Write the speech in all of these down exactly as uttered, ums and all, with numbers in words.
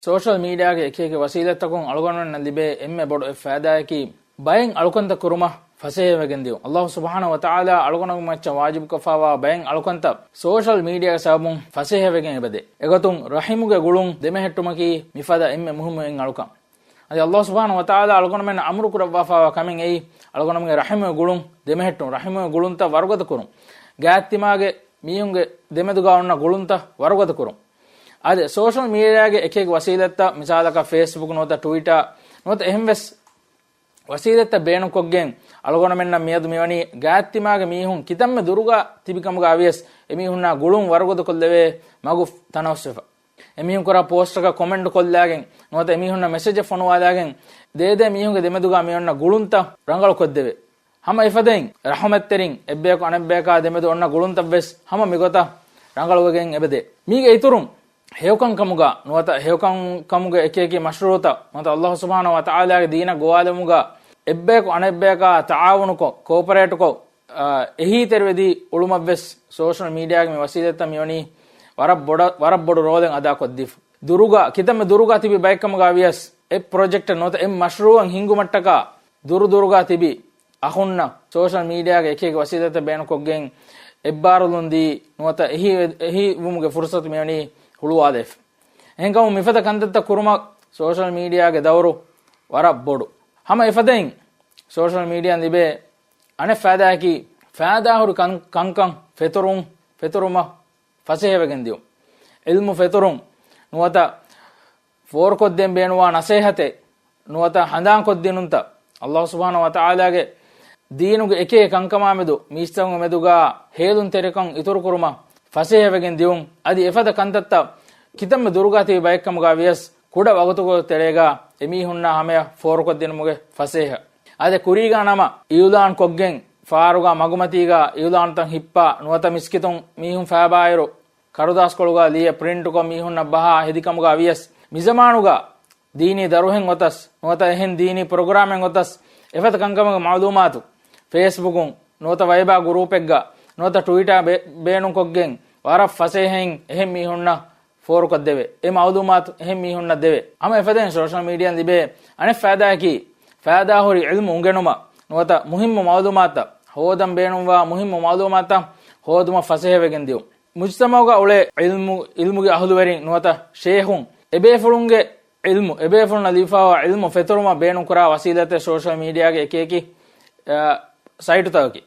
ސޯޝަލް މީޑިއާގެ އެކިއެކި ވަސީލަތްތަކުން އަޅުގަނޑުމެންނަށް ލިބޭ އެންމެ ބޮޑު އެއް ފައިދާއަކީ، ބައެއް އަޅުކަންތައް ކުރުމަށް ފަސޭހަވެގެން ދިޔުން. އައްލާހު ސުބްޙާނަހު ވަތަޢާލާ އަޅުގަނޑުމެން މައްޗަށް ވާޖިބުކޮށްފައިވާ ބައެއް އަޅުކަންތައް ސޯޝަލް މީޑިއާގެ ސަބަބުން ފަސޭހަވެގެން އެބަދޭ. އެގޮތުން ރަޙިމުގެ ގުޅުން ދެމެހެއްޓުމަކީ މިފަދަ އެންމެ މުހިއްމު އެއް އަޅުކަން. އަދި އައްލާހު ސުބްޙާނަހު ވަތަޢާލާ އަޅުގަނޑުމެންނަށް އަމުރު ކުރައްވާފައިވާ ކަމެއް އެއީ، އަޅުގަނޑުމެންގެ ރަޙިމުގެ ގުޅުން ދެމެހެއްޓުން، ރަޙިމުގެ ގުޅުންތައް ވަރުގަދަ ކުރުން، ގާތްތިމާގެ މީހުންގެ ދެމެދުގަ އޮންނަ ގުޅުންތައް ވަރުގަދަ ކުރުން. އަދި ސޯޝަލް މީޑިއާގެ އެކިއެކި ވަސީލަތްތައް، މިސާލަކަށް ފޭސްބުކް ނުވަތަ ޓުވިޓާ ނުވަތަ އެހެންވެސް ވަސީލަތްތައް ބޭނުންކޮށްގެން އަޅުގަނޑުމެންނަށް މިއަދު މިވަނީ ގާތްތިމާގެ މީހުން ކިތަންމެ ދުރުގަ ތިބި ކަމުގަ ވިޔަސް އެމީހުންނާ ގުޅުން ވަރުގަދަކޮށްލެވޭ މަގު ތަނަވަސްވެފަ. އެމީހުން ކުރާ ޕޯސްޓަކަށް ކޮމެންޓް ކޮށްލާގެން ނުވަތަ އެމީހުންނަށް މެސެޖެއް ފޮނުވާލާގެން ދޭދޭ މީހުންގެ ދެމެދުގަ މިއޮންނަ ގުޅުންތައް ރަނގަޅުކޮށްދެވޭ. ހަމަ އެފަދައިން ރަޙުމަތްތެރިން އެއްބަޔަކު އަނެއްބަޔަކާ ދެމެދު އޮންނަ ގުޅުންތައްވެސް ހަމަ މިގޮތަށް ރަނގަޅުވެގެން އެބަދޭ. މީގެ އިތުރުން ހެޔޮކަންކަމުގަ ނުވަތަ ހެޔޮކަންކަމުގެ އެކިއެކި މަޝްރޫޢުތައް ނުވަތަ އައްލާހު ސުބްޙާނަހު ވަތަޢާލާގެ ދީނަށް ގޮވާލުމުގަ އެއްބަޔަކު އަނެއްބަޔަކާ ތަޢާވުނުކޮށް، ކޯޕަރޭޓްކޮށް، އާ، އެހީތެރިވެދީ އުޅުމަށްވެސް ސޯޝަލް މީޑިއާގެ މި ވަސީލަތްތައް މިވަނީ ވަރަށް ބޮޑަށް، ވަރަށް ބޮޑު ރޯލެއް އަދާކޮށްދީފަ. ދުރުގަ، ކިތަންމެ ދުރުގަ ތިބި ބައެއްކަމުގަ ވިޔަސް އެއް ޕްރޮޖެކްޓެއް ނުވަތަ އެއް މަޝްރޫޢެއް ހިންގުމަށްޓަކާ ދުރު ދުރުގަ ތިބި އަޚުންނަށް ސޯޝަލް މީޑިއާގެ އެކިއެކި ވަސީލަތްތައް ބޭނުންކޮށްގެން އެއްބާރުލުން ދީ ނުވަތަ އެހީ، އެހީވުމުގެ ފުރުޞަތު މިވަނީ ހުޅުވާލައިފަ. އެހެންކަމުން މިފަދަ ކަންތައްތައް ކުރުމަށް ސޯޝަލް މީޑިއާގެ ދައުރު ވަރަށް ބޮޑު. ހަމަ އެފަދައިން ސޯޝަލް މީޑިއާން ލިބޭ އަނެއް ފައިދާއަކީ، ފައިދާހުރި ކަން، ކަންކަން ފެތުރުން، ފެތުރުމަށް ފަސޭހަވެގެން ދިޔުން. ޢިލްމު ފެތުރުން ނުވަތަ ފޯރުކޮށްދޭން ބޭނުންވާ ނަސޭހަތެއް ނުވަތަ ހަނދާންކޮށްދިނުންތައް، އައްލާހު ސުބްޙާނަހު ވަތަޢާލާގެ ދީނުގެ އެކޭ ކަންކަމާމެދު މީސްތަކުންގެ މެދުގަ ހޭލުންތެރިކަން އިތުރުކުރުމަށް ފަސޭހަވެގެން ދިޔުން. އަދި އެފަދަ ކަންތައްތައް ކިތަންމެ ދުރުގަ ތިބި ބައެއްކަމުގަ ވިޔަސް ކުޑަ ވަގުތުކޮޅު ތެރޭގަ އެމީހުންނާ ހަމަޔަށް ފޯރުކޮށްދިނުމުގެ ފަސޭހަ. އަދި ކުރީގަ ނަމަ އިއުލާން ކޮށްގެން ފާރުގަ މަގުމަތީގަ އިއުލާންތައް ހިއްޕާ ނުވަތަ މިސްކިތުން މީހުން ފައިބާއިރު ކަރުދާސްކޮޅުގަ ލިޔެ ޕްރިންޓުކޮށް މީހުންނަށް ބަހާ ހެދިކަމުގަ ވިޔަސް، މިޒަމާނުގަ ދީނީ ދަރުހެއް އޮތަސް ނުވަތަ އެހެން ދީނީ ޕްރޮގްރާމެއް އޮތަސް އެފަދަ ކަންކަމުގެ މަޢުލޫމާތު ފޭސްބުކުން ނުވަތަ ވައިބާ ގުރޫޕެއްގަ ނުވަތަ ޓުވިޓާ ބޭ-، ބޭނުންކޮށްގެން ވަރަށް ފަސޭހައިން އެހެން މީހުންނަށް ފޯރުކޮށްދެވޭ. އެ މަޢުލޫމާތު އެހެން މީހުންނަށް ދެވޭ. ހަމަ އެފަދައިން ސޯޝަލް މީޑިއާން ލިބޭ އަނެއް ފައިދާއަކީ، ފައިދާހުރި ޢިލްމު އުނގެނުމަށް ނުވަތަ މުހިއްމު މަޢުލޫމާތުތައް ހޯދަން ބޭނުންވާ މުހިއްމު މަޢުލޫމާތުތައް ހޯދުމަށް ފަސޭހަވެގެން ދިޔުން. މުޖްތަމަޢުގަ އުޅޭ ޢިލްމު، ޢިލްމުގެ އަހުލުވެރިން ނުވަތަ ޝޭޚުން އެބޭފުޅުންގެ ޢިލްމު، އެބޭފުޅުންނަށް ލިބިފައިވާ ޢިލްމު ފެތުރުމަށް ބޭނުންކުރާ ވަސީލަތެއް ސޯޝަލް މީޑިއާގެ އެކިއެކި، އަ، ސައިޓުތަކަކީ.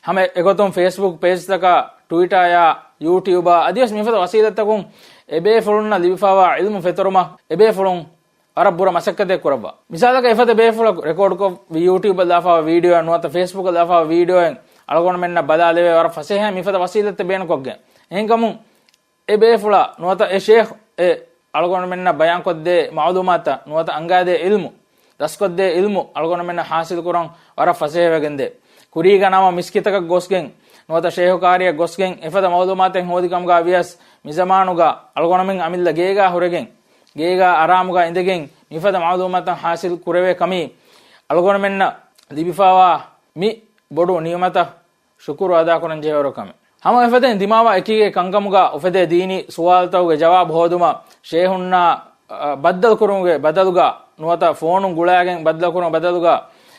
ހަމަ އެގޮތުން ފޭސްބުކް ޕޭޖްތަކާ، ޓުވިޓާޔާ، ޔޫޓިއުބާ އަދިވެސް މިފަދަ ވަސީލަތްތަކުން އެބޭފުޅުންނަށް ލިބިފައިވާ ޢިލްމު ފެތުރުމަށް އެބޭފުޅުން ވަރަށް ބުރަ މަސައްކަތެއް ކުރައްވާ. މިސާލަކަށް އެފަދަ ބޭފުޅަކު ރެކޯޑްކޮށް ޔޫޓިއުބަށް ލާފައިވާ ވީޑިއޯއެއް ނުވަތަ ފޭސްބުކަށް ލާފައިވާ ވީޑިއޯއެއް އަޅުގަނޑުމެންނަށް ބަލާލެވޭ ވަރަށް ފަސޭހައިން މިފަދަ ވަސީލަތެއް ބޭނުންކޮށްގެން. އެހެންކަމުން އެ ބޭފުޅާ ނުވަތަ އެ ޝޭޚް އެ އަޅުގަނޑުމެންނަށް ބަޔާންކޮށްދޭ މަޢުލޫމާތަށް ނުވަތަ އަންގާދޭ ޢިލްމު، ދަސްކޮށްދޭ ޢިލްމު އަޅުގަނޑުމެންނަށް ޙާޞިލްކުރަން ވަރަށް ފަސޭހަވެގެންދޭ. ކުރީގަ ނަމަ މިސްކިތަކަށް ގޮސްގެން ނުވަތަ ޝޭޚު ކާރިއަށް ގޮސްގެން އެފަދަ މަޢުލޫމާތެއް ހޯދިކަމުގަ ވިޔަސް، މިޒަމާނުގަ އަޅުގަނޑުމެން އަމިއްލަ ގޭގަ ހުރެގެން، ގޭގަ އަރާމުގަ އިނދެގެން މިފަދަ މަޢުލޫމާތަށް ޙާޞިލް ކުރެވޭ ކަމީ، އަޅުގަނޑުމެންނަށް ލިބިފައިވާ މި ބޮޑު ނިޢުމަތަށް ޝުކުރު އަދާކުރަން ޖެހޭވަރު ކަމެއް. ހަމަ އެފަދައިން ދިމާވާ އެކިގެ ކަންކަމުގަ އުފެދޭ ދީނީ ސުވާލުތަކުގެ ޖަވާބު ހޯދުމަށް ޝޭޚުންނާ، އަ، ބައްދަލުކުރުމުގެ ބަދަލުގަ ނުވަތަ ފޯނުން ގުޅާގެން ބައްދަލުކުރުމުގެ ބަދަލުގަ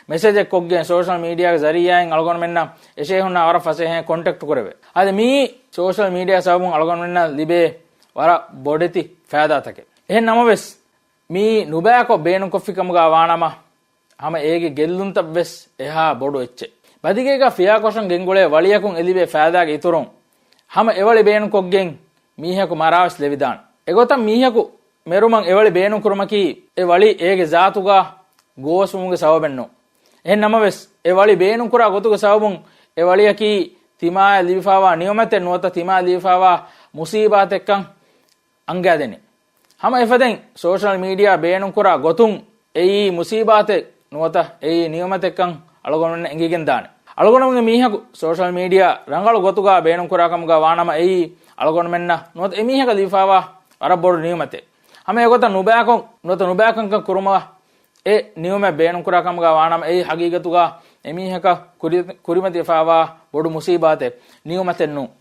މެސެޖެއް ކޮށްގެން ސޯޝަލް މީޑިއާގެ ޒަރީޢާއިން އަޅުގަނޑުމެންނަށް އެ ޝޭޚުންނާ ވަރަށް ފަސޭހައިން ކޮންޓެކްޓް ކުރެވޭ. އަދި މިއީ ސޯޝަލް މީޑިއާ ސަބަބުން އަޅުގަނޑުމެންނަށް ލިބޭ ވަރަށް ބޮޑެތި ފައިދާތަކެއް. އެހެން ނަމަވެސް، މިއީ ނުބައިކޮށް ބޭނުންކޮށްފި ކަމުގަ ވާނަމަ، ހަމަ އޭގެ ގެއްލުންތައް ވެސް އެހާ ބޮޑު އެއްޗެއް. ބަދިގޭގަ ފިޔާކޮށަން ގެންގުޅޭ ވަޅިއަކުން އެ ލިބޭ ފައިދާގެ އިތުރުން، ހަމަ އެވަޅި ބޭނުންކޮށްގެން މީހަކު މަރާވެސް ލެވިދާނެ. އެގޮތަށް މީހަކު މެރުމަށް އެވަޅި ބޭނުންކުރުމަކީ، އެ ވަޅި އޭގެ ޒާތުގަ ގޯސްވުމުގެ ސަބަބެއްނޫން. އެހެން ނަމަވެސް، އެ ވަޅި ބޭނުންކުރާ ގޮތުގެ ސަބަބުން އެ ވަޅިއަކީ ތިމާޔަށް ލިބިފައިވާ ނިޢުމަތެއް ނުވަތަ ތިމާޔަށް ލިބިފައިވާ މުސީބާތެއްކަން އަންގާދެނީ. ހަމަ އެފަދައިން ސޯޝަލް މީޑިއާ ބޭނުންކުރާ ގޮތުން އެއީ މުސީބާތެއް ނުވަތަ އެއީ ނިޢުމަތެއްކަން އަޅުގަނޑުމެންނަށް އެނގިގެންދާނެ. އަޅުގަނޑުމެންގެ މީހަކު ސޯޝަލް މީޑިއާ ރަނގަޅު ގޮތުގަ ބޭނުންކުރާ ކަމުގަ ވާނަމަ އެއީ އަޅުގަނޑުމެންނަށް ނުވަތަ އެމީހަކަށް ލިބިފައިވާ ވަރަށް ބޮޑު ނިޢުމަތެއް. ހަމަ އެގޮތަށް ނުބައިކޮށް ނުވަތަ ނުބައިކަންކަން ކުރުމަށް އެ ނިޢުމަތް ބޭނުންކުރާ ކަމުގަ ވާނަމަ އެއީ ހަގީގަތުގަ އެމީހަކަށް ކުރި-، ކުރިމަތިވެފައިވާ ބޮޑު މުސީބާތެއް، ނިޢުމަތެއް ނޫން.